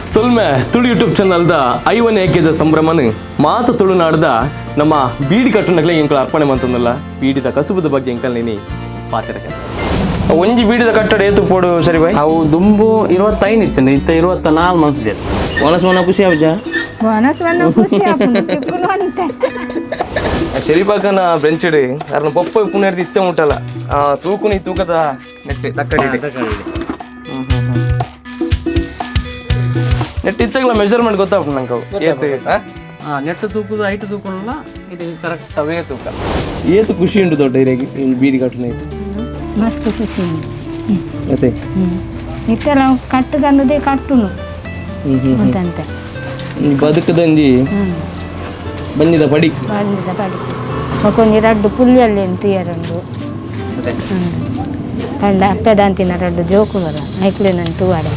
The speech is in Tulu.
ಸೊಲ್ಮೆ ತುಳು ಯೂಟ್ಯೂಬ್ ಚಾನಲ್ದ ಐವನೇ ಏಕೆದ ಸಂಭ್ರಮನು ಮಾತ ತುಳುನಾಡ್ದ ನಮ್ಮ ಬೀಡಿ ಕಟ್ಟುನಗಲೇ ಎಂಕಲ್ ಅರ್ಪಣೆ ಮಂತಂದಲ್ಲ. ಬೀಡಿದ ಕಸುಬುದ ಬಗ್ಗೆ ಎಂಕಲ್ ನೀನಿ ಪಾತೆರಕ ಒಂಜಿ ಬೀಡಿದ ಕಟ್ಟಡ ಏತು ಪೋಡು ಸರಿ ಬಾಯ್? ಅವು ದುಂಬು 25 ಇತ್ತು, ಇತ್ತ 24 ಮಂತ್. ವನಸ್ ಖುಷಿ ಆಪುಜ? ವನಸ್ವನ್ನ ಖುಷಿ ಆಪುಂಡು, ತಿಕ್ಕುನು ಅಂತೆ. ಶರಿಪಾಕನ ಬ್ರೆಂಚಡ್ ಅರ್ನ ಪೊಪ್ಪ ಪುಣೆರ್ದು ಇತ್ತೆ ಮುಟ್ಟಲ್ಲ. ಆ ತೂಕುನಿ ತೂಕದ ನೆಟ್ಟೆ ತಕ್ಕಡಿ ನೆಟ್ ಇತ್ತಗಳ ಮೆಜರ್ಮೆಂಟ್ ಗೊತ್ತಾಪುಂಡು ನಂಗೆ ಅವು. ಏತ್ ಆ? ನೆಟ್ ತೂಕುದು, ಹೈಟ್ ತೂಕುನಲ್ಲ, ಇದು ಕರೆಕ್ಟ್ ಅವೇ ತೂಕ. ಏತು ಖುಷಿ ಉಂಟು ದೊಡ್ಡ ಇರೆಗ್ ಈ ಬೀಡಿ ಕಟ್ಟುನ ಇಟ್ಟು? ಮಸ್ತ್ ಖುಷಿ ಉಂಟು. ಮತ್ತೆ ಇತ್ತೆಲ್ಲ ಕಟ್ಟುಗನ್ನದೇ ಕಟ್ಟುನು ಗೊತ್ತಂತೆ. ಈ ಬದುಕದಂಜಿ ಬಂದಿದ ಪಡಿ. ಬಂದಿದ ಪಡಿ. ಬೊಕೊಂಜಿ ರಡ್ಡು ಪುಲ್ಲಿಯಲ್ಲಿ ತೂಯರುಂಡು. ಮತ್ತೆ ಪಂಡ ಅಪ್ಪೆದಾಂತಿನ ರಡ್ಡು ಜೋಕು ಬರ ಐಕ್ಲೆ ನನ್ ತೂವಾಡೆ.